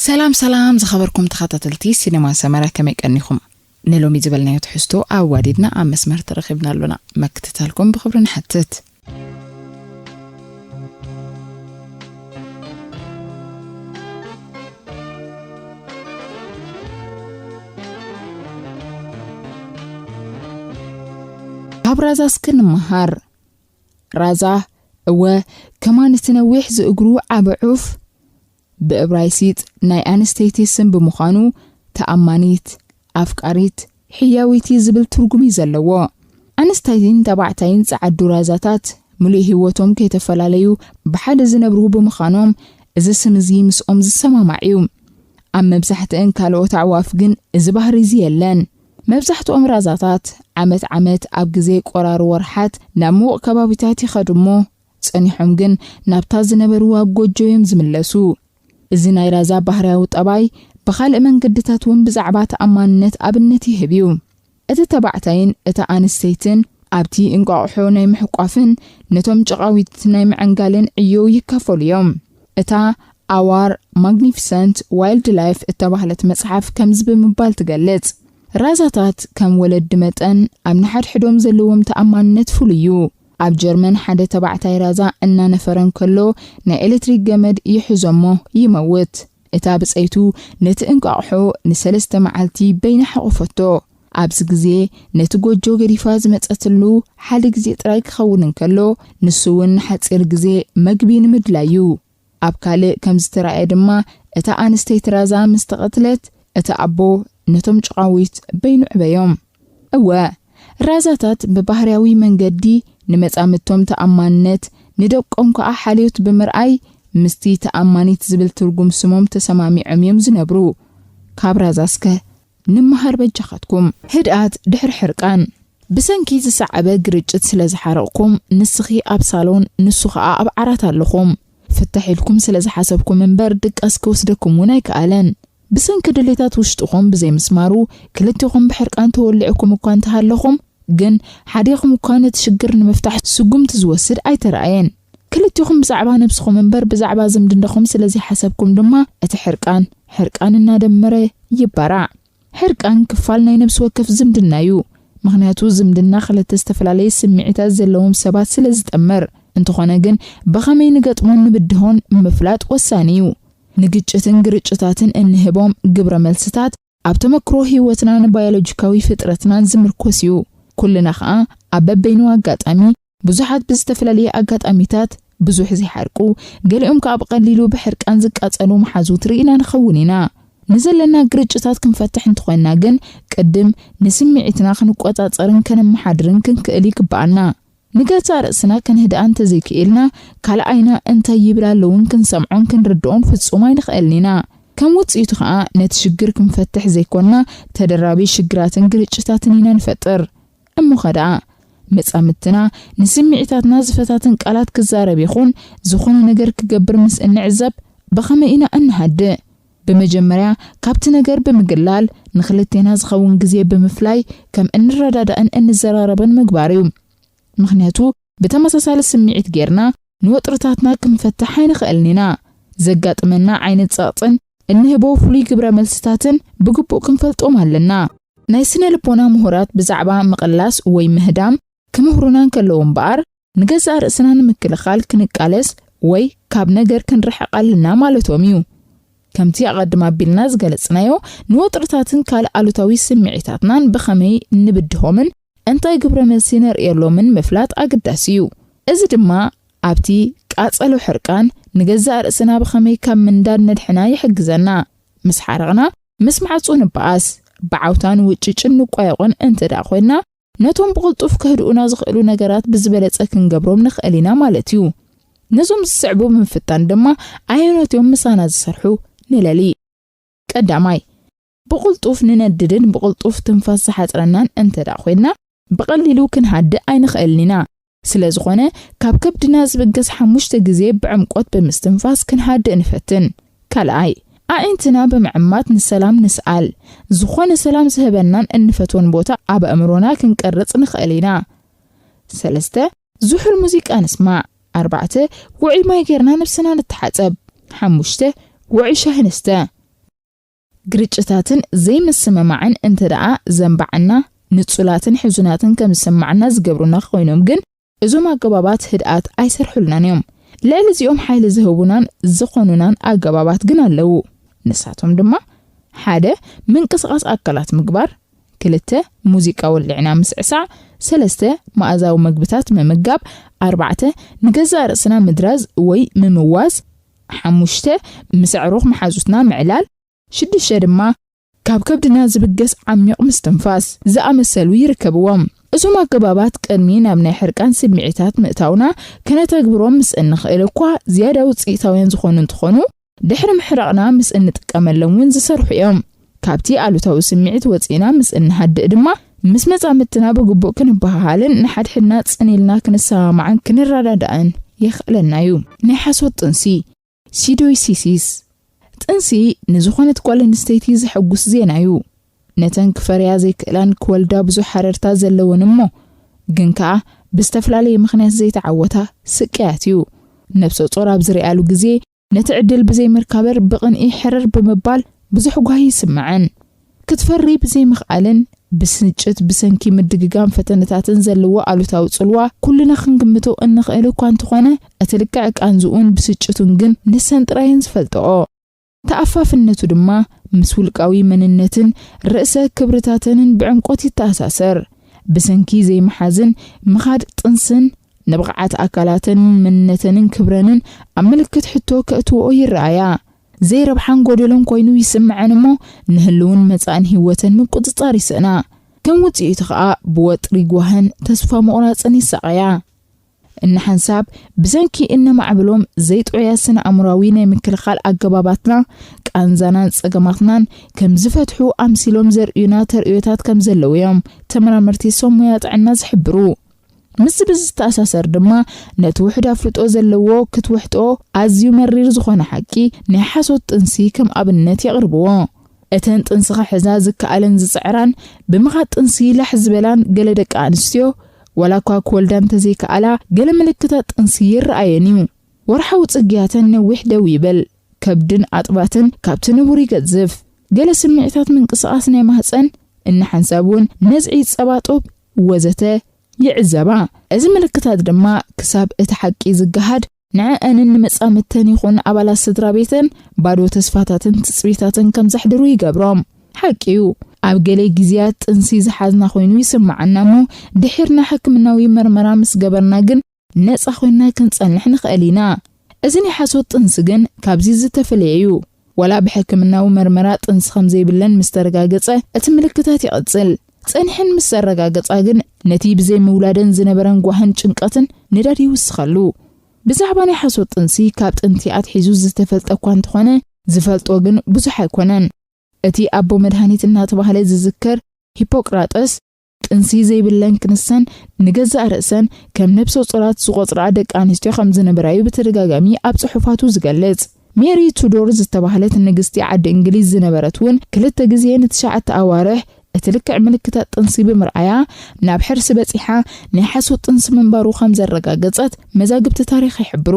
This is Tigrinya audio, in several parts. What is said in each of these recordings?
ሰላም ሰላም ዝኸበርኩም ተኸታተልቲ ሲነማ ሰመረ፣ ከመይ ቀኒኹም? ንሎሚ ዝበልናዮ ትሕዝቶ ኣዋዲድና ኣብ መስመር ተረኺብና ኣሎና። መክትታልኩም ብኽብሪ ንሓትት። ካብ ራዛ እስኪ ንመሃር። ራዛ፣ እወ፣ ከማን እቲ ነዊሕ ዝእግሩ ዓቢ ዑፍ፣ ብእብራይሲጥ ናይ ኣንስተይቲ ስም ብምዃኑ፣ ተኣማኒት፣ ኣፍቃሪት፣ ሕያዊቲ ዝብል ትርጉም እዩ ዘለዎ። ኣንስተይትን ተባዕታይን ጸዓዱ ራዛታት፣ ምሉእ ህይወቶም ከይተፈላለዩ ብሓደ ዝነብሩ ብምዃኖም፣ እዚ ስም እዚ ምስኦም ዝሰማማዕ እዩ። ኣብ መብዛሕትአን ካልኦት ኣዕዋፍ ግን እዚ ባህሪ እዚ የለን። መብዛሕትኦም ራዛታት ዓመት ዓመት ኣብ ግዜ ቆራሪ ወርሓት ናብ ምዉቕ ከባቢታት ይኸዱ እሞ፣ ጸኒሖም ግን ናብታ ዝነበርዋ ጎጆ እዮም ዝምለሱ። እዚ ናይ ራዛ ባህርያዊ ጠባይ ብኻልእ መንገድታት እውን ብዛዕባ ተኣማንነት ኣብነት ይህብ እዩ። እቲ ተባዕታይን እታ ኣንስተይትን ኣብቲ እንቋቑሖ ናይ ምሕቋፍን ነቶም ጨቓዊት ናይ ምዕንጋልን ዕዮ ይካፈሉ እዮም። እታ ኣዋር ማግኒፊሰንት ዋይልድ ላይፍ እተባህለት መጽሓፍ ከምዚ ብምባል ትገልጽ፣ ራዛታት ከም ወለዲ መጠን ኣብ ንሓድሕዶም ዘለዎም ተኣማንነት ፍሉይ እዩ። ኣብ ጀርመን ሓደ ተባዕታይ ራዛ እናነፈረ እንከሎ ናይ ኤሌክትሪክ ገመድ ይሕዞሞ ይመውት። እታ ብጸይቱ ነቲ እንቋቑሖ ንሰለስተ መዓልቲ በይና ሓቖፈቶ። ኣብዚ ግዜ ነቲ ጎጆ ገዲፋ ዝመጸትሉ ሓደ ግዜ ጥራይ ክኸውን እንከሎ፣ ንሱ እውን ንሓጺር ግዜ መግቢ ንምድላዩ። ኣብ ካልእ ከም ዝተራእየ ድማ፣ እታ ኣንስተይቲ ራዛ ምስ ተቐትለት፣ እቲ ኣቦ ነቶም ጨቓዊት በይኑ ዕበዮም። እወ፣ ራዛታት ብባህርያዊ መንገዲ ንመጻምድቶም ተኣማንነት፣ ንደቆም ከኣ ሓልዮት ብምርኣይ፣ ምስቲ ተኣማኒት ዝብል ትርጉም ስሞም ተሰማሚዖም እዮም ዝነብሩ። ካብ ራዛ እስከ ንመሃር በጃኻትኩም። ህድኣት ድሕሪ ሕርቃን። ብሰንኪ ዝሰዓበ ግርጭት ስለ ዝሓረቕኩም፣ ንስኺ ኣብ ሳሎን፣ ንሱ ኸኣ ኣብ ዓራት ኣለኹም። ፍታሕ ኢልኩም ስለ ዝሓሰብኩም እምበር፣ ድቃስ ክወስደኩም እውን ኣይከኣለን። ብሰንኪ ድሌታት ውሽጥኹም ብዘይምስማሩ፣ ክልቴኹም ብሕርቃን ተወሊዕኩም እኳ እንተሃለኹም፣ ግን ሓዴኹም እኳ ነቲ ሽግር ንምፍታሕ ስጉምቲ ዝወስድ ኣይተራእየን። ክልቴኹም ብዛዕባ ነብስኹም እምበር፣ ብዛዕባ ዝምድናኹም ስለ ዘይሓሰብኩም ድማ፣ እቲ ሕርቃን፣ ሕርቃን እናደመረ ይባራዕ። ሕርቃን ክፋል ናይ ነብሲ ወከፍ ዝምድና እዩ። ምኽንያቱ ዝምድና ክልተ ዝተፈላለየ ስምዒታት ዘለዎም ሰባት ስለ ዝጠምር። እንተኾነ ግን ብኸመይ ንገጥሞን ንብድሆን ምፍላጥ ወሳኒ እዩ። ንግጭትን ግርጭታትን እንህቦም ግብረ መልስታት ኣብ ተመክሮ ህይወትናን ባዮሎጂካዊ ፍጥረትናን ዝምርኮስ እዩ። ኩልና ኸኣ ኣብ በበይኑ ኣጋጣሚ ብዙሓት ብዝተፈላለየ ኣጋጣሚታት ብዙሕ ዘይሓርቁ፣ ገሊኦም ከኣ ብቐሊሉ ብሕርቃን ዝቃጸሉ መሓዙት ርኢና ንኸውን ኢና። ንዘለና ግርጭታት ክንፈትሕ እንተኾይንና ግን፣ ቅድም ንስምዒትና ክንቆጻጸርን ከነመሓድርን ክንክእል ይግብኣና። ንገዛእ ርእስና ከነህድኣ እንተዘይክኢልና፣ ካልኣይና እንታይ ይብል ኣለውን ክንሰምዖን ክንርድኦን ፍጹም ኣይንኽእልን ኢና። ከም ውጽኢቱ ኸኣ ነቲ ሽግር ክንፈትሕ ዘይኮንና፣ ተደራቢ ሽግራትን ግርጭታትን ኢና ንፈጥር። እሞኸ ደኣ፣ መጻምድትና ንስምዒታትና ዝፈታትን ቃላት ክዛረብ ይኹን ዝኾነ ነገር ክገብር ምስ እንዕዘብ ብኸመይ ኢና እንሃድእ? ብመጀመርያ፣ ካብቲ ነገር ብምግላል፣ ንኽልቴና ዝኸውን ግዜ ብምፍላይ ከም እንረዳዳእን እንዘራረብን ምግባር እዩ። ምኽንያቱ፣ ብተመሳሳሊ ስምዒት ጌርና ንወጥርታትና ክንፈትሕ ኣይንኽእልን ኢና። ዘጋጥመና ዓይነት ጸቕጥን እንህቦ ፍሉይ ግብረ መልስታትን ብግቡእ ክንፈልጦም ኣለና። ናይ ስነ ልቦና ምሁራት ብዛዕባ ምቕላስ ወይ ምህዳም ክምህሩና እንከለዉ እምበኣር፣ ንገዛእ ርእስና ንምክልኻል ክንቃለስ ወይ ካብ ነገር ክንርሕቕ ኣለና ማለቶም እዩ። ከምቲ ኣቐድም ኣቢልና ዝገለጽናዮ፣ ንወጥርታትን ካልእ ኣሉታዊ ስምዒታትናን ብኸመይ ንብድሆምን እንታይ ግብረ መልሲ ነርእየሎምን ምፍላጥ ኣገዳሲ እዩ። እዚ ድማ ኣብቲ ቃጸሎ ሕርቃን ንገዛእ ርእስና ብኸመይ ካብ ምንዳድ ነድሕና ይሕግዘና። ምስ ሓረቕና፣ ምስ ማዕጾ ንበኣስ፣ ብዓውታን ውጭጭን ንቋየቖን እንተ ደኣ ኮይንና፣ ነቶም ብቕልጡፍ ከህድኡና ዝኽእሉ ነገራት ብዝበለጸ ክንገብሮም ንኽእል ኢና ማለት እዩ። ነዞም ዝስዕቡ ብምፍታን ድማ ኣየኖት እዮም ምሳና ዝሰርሑ ንለሊ። ቀዳማይ፣ ብቕልጡፍ ንነድድን ብቕልጡፍ ትንፋስ ዝሓጽረናን እንተ ደኣ ኮይንና፣ ብቐሊሉ ክንሃድእ ኣይንኽእልን ኢና። ስለ ዝኾነ፣ ካብ ከብድና ዝብገስ ሓሙሽተ ግዜ ብዕምቆት ብምስትንፋስ ክንሃድእ ንፈትን። ካልኣይ፣ ኣዒንትና ብምዕማት ንሰላም ንስኣል። ዝኾነ ሰላም ዝህበናን እንፈትዎን ቦታ ኣብ ኣእምሮና ክንቀርጽ ንኽእል ኢና። ሰለስተ፣ ዝሑል ሙዚቃ ንስማዕ። ኣርባዕተ፣ ውዑይ ማይ ጌርና ነብስና ንተሓጸብ። ሓሙሽተ፣ ውዑይ ሻሂ ንስተ። ግርጭታትን ዘይምስምማዕን እንተ ደኣ ዘንባዕና፣ ንጹላትን ሕዙናትን ከም ዝስማዕና ዝገብሩና ኮይኖም ግን፣ እዞም ኣገባባት ህድኣት ኣይሰርሑልናን እዮም። ልዕሊ እዚኦም ሓይሊ ዝህቡናን ዝኾኑናን ኣገባባት ግን ኣለዉ። ንሳቶም ድማ፣ ሓደ፣ ምንቅስቓስ ኣካላት ምግባር፣ ክልተ፣ ሙዚቃ ወሊዕና ምስዕሳዕ፣ ሰለስተ፣ መኣዛዊ መግብታት ምምጋብ፣ ኣርባዕተ፣ ንገዛእ ርእስና ምድራዝ ወይ ምምዋዝ፣ ሓሙሽተ፣ ምስ ኣዕሩኽ መሓዙትና ምዕላል፣ ሽዱሽተ ድማ፣ ካብ ከብድና ዝብገስ ዓሚቕ ምስትንፋስ ዝኣመሰሉ ይርከብዎም። እዞም ኣገባባት ቅድሚ ናብ ናይ ሕርቃን ስምዒታት ምእታውና፣ ከነተግብሮም ምስ እንኽእል እኳ ዝያዳ ውጽኢታውያን ዝኾኑ እንትኾኑ፣ ድሕሪ ምሕራቕና ምስ እንጥቀመሎም እውን ዝሰርሑ እዮም። ካብቲ ኣሉታዊ ስምዒት ወጺእና ምስ እንሃድእ ድማ፣ ምስ መጻምድትና ብግቡእ ክንበሃሃልን ንሓድሕድና ጽን ኢልና ክንሰማማዕን ክንረዳዳእን የኽእለና እዩ። ናይ ሓሶት ጥንሲ፣ ሲዶይሲሲስ። ጥንሲ ንዝኾነት ጓል ኣንስተይቲ ዘሐጉስ ዜና እዩ። ነተን ክፈርያ ዘይክእላን ክወልዳ ብዙሕ ሃረርታ ዘለወን እሞ ግን ከኣ ብዝተፈላለየ ምኽንያት ዘይተዓወታ ስቅያት እዩ። ነብሰ ጾር ኣብ ዝርኣሉ ግዜ ነቲ ዕድል ብዘይምርካበር ብቕንኢ ሕርር ብምባል ብዙሕ ጓሂ ይስምዐን። ክትፈሪ ብዘይምኽኣልን ብስጭት ብሰንኪ ምድግጋም ፈተነታትን ዘለዎ ኣሉታዊ ጽልዋ ኩልና ክንግምቶ እንኽእል እኳ እንተኾነ፣ እቲ ልክዕ ቃንዝኡን ብስጭቱን ግን ንሰን ጥራየን ዝፈልጥኦ። ተኣፋፍነቱ ድማ ምስ ውልቃዊ መንነትን ርእሰ ክብርታተንን ብዕምቆት ይተኣሳሰር። ብሰንኪ ዘይምሓዝን ምኻድ ጥንስን ንብቕዓት ኣካላተንን መንነተንን ክብረንን ኣብ ምልክት ሕቶ ከእትውኦ ይረኣያ። ዘይረብሓን ጎደሎን ኮይኑ ይስምዐን እሞ ንህልውን መጻእን ህይወተን ምቁጽጻር ይስእና። ከም ውጽኢቱ ኸኣ ብወጥሪ ጓህን ተስፋ ምቑራጽን ይሳቐያ። እንሓንሳብ ብሰንኪ እነማዕብሎም ዘይጥዑያት ስነ ኣእምሮኣዊ ናይ ምክልኻል ኣገባባትና ቃንዛናን ጸገማትናን ከም ዝፈትሑ ኣምሲሎም ዘርእዩና ተርእዮታት ከም ዘለዉ እዮም ተመራመርቲ ሰብ ሞያ ጥዕና ዝሕብሩ። ምስዚ ብዝተኣሳሰር ድማ ነቲ ውሑድ ኣፍልጦ ዘለዎ ክትውሕጦ ኣዝዩ መሪር ዝኾነ ሓቂ ናይ ሓሶት ጥንሲ ከም ኣብነት የቕርብዎ። እተን ጥንሲ ክሕዛ ዝከኣለን ዝጽዕራን ብምኻድ ጥንሲ ላሕ ዝበላን ገለ ደቂ ኣንስትዮ ዋላ እኳ ክወልዳ እንተዘይከኣላ ገለ ምልክታት ጥንሲ ይረኣየን እዩ። ወርሓዊ ጽግያተን ነዊሕ ደው ይብል። ከብድን ኣጥባትን ካብቲ ንቡር ይገዝፍ። ገለ ስምዒታት ምንቅስቓስ ናይ ማህጸን፣ እንሓንሳብ እውን ነዝዒ ጸባ ጡብ ወዘተ ይዕዘባ። እዚ ምልክታት ድማ ክሳብ እቲ ሓቂ ዝገሃድ ንዐኣንን ንመጻምድተን ይኹን ኣባላት ስድራ ቤተን ባዶ ተስፋታትን ትጽቢታትን ከም ዘሕድሩ ይገብሮም። ሓቂ እዩ፣ ኣብ ገለ ግዜያት ጥንሲ ዝሓዝና ኮይኑ ይስምዓና እሞ ድሒርና ሕክምናዊ መርመራ ምስ ገበርና ግን ነጻ ኮይና ክንጸንሕ ንኽእል ኢና። እዚ ናይ ሓሶት ጥንሲ ግን ካብዚ ዝተፈለየ እዩ። ዋላ ብሕክምናዊ መርመራ ጥንሲ ከም ዘይብለን ምስ ተረጋገጸ እቲ ምልክታት ይቕጽል። ጸኒሐን ምስ ኣረጋገጻ ግን ነቲ ብዘይ ምውላደን ዝነበረን ጓህን ጭንቀትን ንዳድ ይውስኸሉ። ብዛዕባ ናይ ሓሶት ጥንሲ ካብ ጥንቲ ኣትሒዙ ዝተፈልጠ እኳ እንተኾነ ዝፈልጦ ግን ብዙሕ ኣይኮነን። እቲ ኣቦ መድሃኒት እናተባህለ ዝዝከር ሂፖቅራጠስ ጥንሲ ዘይብለን ክንሰን ንገዛእ ርእሰን ከም ነብሰ ጾራት ዝቖጽራ ደቂ ኣንስትዮ ከም ዝነበራ እዩ ብተደጋጋሚ ኣብ ጽሑፋቱ ዝገልጽ። ሜሪ ቱዶር ዝተባህለት ንግስቲ ዓዲ እንግሊዝ ዝነበረት እውን ክልተ ግዜ ንትሽዓተ ኣዋርሕ እቲ ልክዕ ምልክታት ጥንሲ ብምርኣያ ናብ ሕርሲ በጺሓ ናይ ሓሶት ጥንሲ ምንባሩ ከም ዘረጋገጸት መዛግብቲ ታሪኽ ይሕብሩ።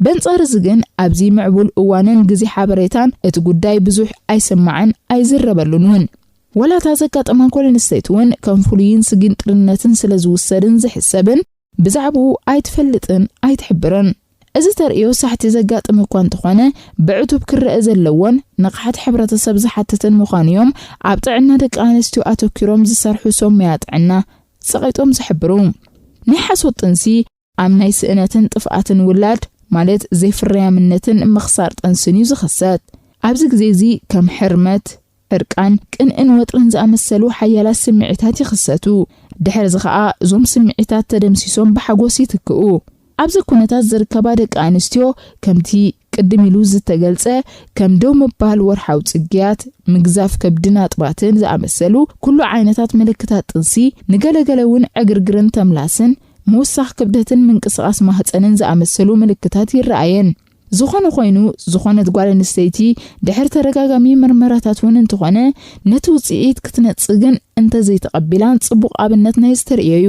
በንጻር እዚ ግን ኣብዚ ምዕቡል እዋንን ግዜ ሓበሬታን እቲ ጉዳይ ብዙሕ ኣይስማዕን ኣይዝረበሉን እውን። ዋላ እታ ዘጋጠማ ጓል ኣንስተይቲ እውን ከም ፍሉይን ስጊንጥርነትን ስለ ዝውሰድን ዝሕሰብን ብዛዕባኡ ኣይትፈልጥን ኣይትሕብርን። እዚ ተርእዮ ሳሕቲ ዘጋጥም እኳ እንተኾነ ብዕቱብ ክረአ ዘለዎን ንቕሓት ሕብረተሰብ ዝሓትትን ምዃኑ እዮም ኣብ ጥዕና ደቂ ኣንስትዮ ኣተኪሮም ዝሰርሑ ሰብ ሞያ ጥዕና ጸቒጦም ዝሕብሩ። ናይ ሓሶት ጥንሲ ኣብ ናይ ስእነትን ጥፍኣትን ውላድ ማለት ዘይፍርያምነትን ምኽሳር ጥንስን እዩ ዝኽሰት። ኣብዚ ግዜ እዚ ከም ሕርመት፣ ዕርቃን፣ ቅንእን ወጥርን ዝኣመሰሉ ሓያላት ስምዒታት ይኽሰቱ። ድሕሪ እዚ ኸኣ እዞም ስምዒታት ተደምሲሶም ብሓጎስ ይትክኡ። ኣብዚ ኩነታት ዝርከባ ደቂ ኣንስትዮ ከምቲ ቅድም ኢሉ ዝተገልጸ ከም ደው ምባል ወርሓዊ ጽግያት፣ ምግዛፍ ከብድን ኣጥባትን ዝኣመሰሉ ኩሉ ዓይነታት ምልክታት ጥንሲ ንገለገለ እውን ዕግርግርን ተምላስን ምውሳኽ ክብደትን ምንቅስቓስ ማህፀንን ዝኣመሰሉ ምልክታት ይረኣየን። ዝኾነ ኮይኑ፣ ዝኾነት ጓል ኣንስተይቲ ድሕሪ ተደጋጋሚ መርመራታት እውን እንተኾነ፣ ነቲ ውፅኢት ክትነጽግን እንተዘይተቐቢላን ጽቡቕ ኣብነት ናይ ዝተርእዮ እዩ።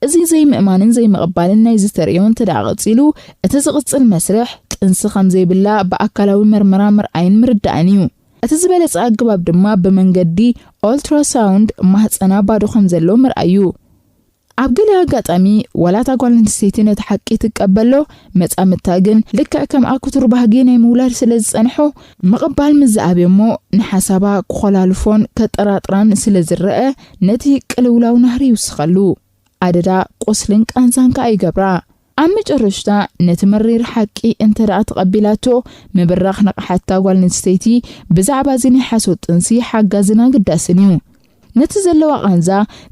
እዚ ዘይምእማንን ዘይምቕባልን ናይ ዝተርእዮ እንተ ደኣ ቀጺሉ፣ እቲ ዝቕጽል መስርሕ ጥንሲ ከም ዘይብላ ብኣካላዊ መርመራ ምርኣይን ምርዳእን እዩ። እቲ ዝበለጸ ኣገባብ ድማ ብመንገዲ ኦልትራሳውንድ ማህጸና ባዶ ከም ዘሎ ምርኣይ እዩ። ኣብ ገለ ኣጋጣሚ፣ ዋላ እታ ጓል ኣንስተይቲ ነቲ ሓቂ ትቀበሎ፣ መጻምድታ ግን ልክዕ ከምኣ ክቱር ባህጊ ናይ ምውላድ ስለ ዝጸንሖ፣ ምቕባል ምስ ዝኣብዮ እሞ፣ ንሓሳባ ክኾላልፎን ከጠራጥራን ስለ ዝረአ፣ ነቲ ቅልውላው ናህሪ ይውስኸሉ። ኣደዳ ቁስልን ቃንዛን ከኣ ይገብራ። ኣብ መጨረሽታ፣ ነቲ መሪር ሓቂ እንተ ደኣ ተቐቢላቶ፣ ምብራኽ ንቕሓት እታ ጓል ኣንስተይቲ ብዛዕባ እዚ ናይ ሓሶት ጥንሲ ሓጋዝን ኣገዳስን እዩ። ነቲ ዘለዋ ቃንዛ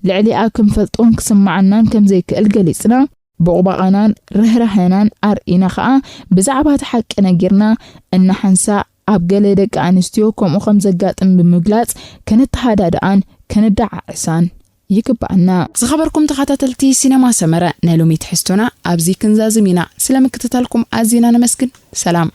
ልዕሊኣ ክንፈልጦን ክስምዓናን ከም ዘይክእል ገሊጽና፣ ብቑባቓናን ርህራሄናን ኣርኢና ኸኣ ብዛዕባ እቲ ሓቂ ነጊርና፣ እናሓንሳእ ኣብ ገለ ደቂ ኣንስትዮ ከምኡ ከም ዘጋጥም ብምግላጽ ከነተሃዳድኣን ከነደዓዕሳን ይግብኣና። ዝኸበርኩም ተኸታተልቲ ሲነማ ሰመረ፣ ናይ ሎሚ ትሕዝቶና ኣብዚ ክንዛዝም ኢና። ስለ ምክትታልኩም ኣዚና ነመስግን። ሰላም።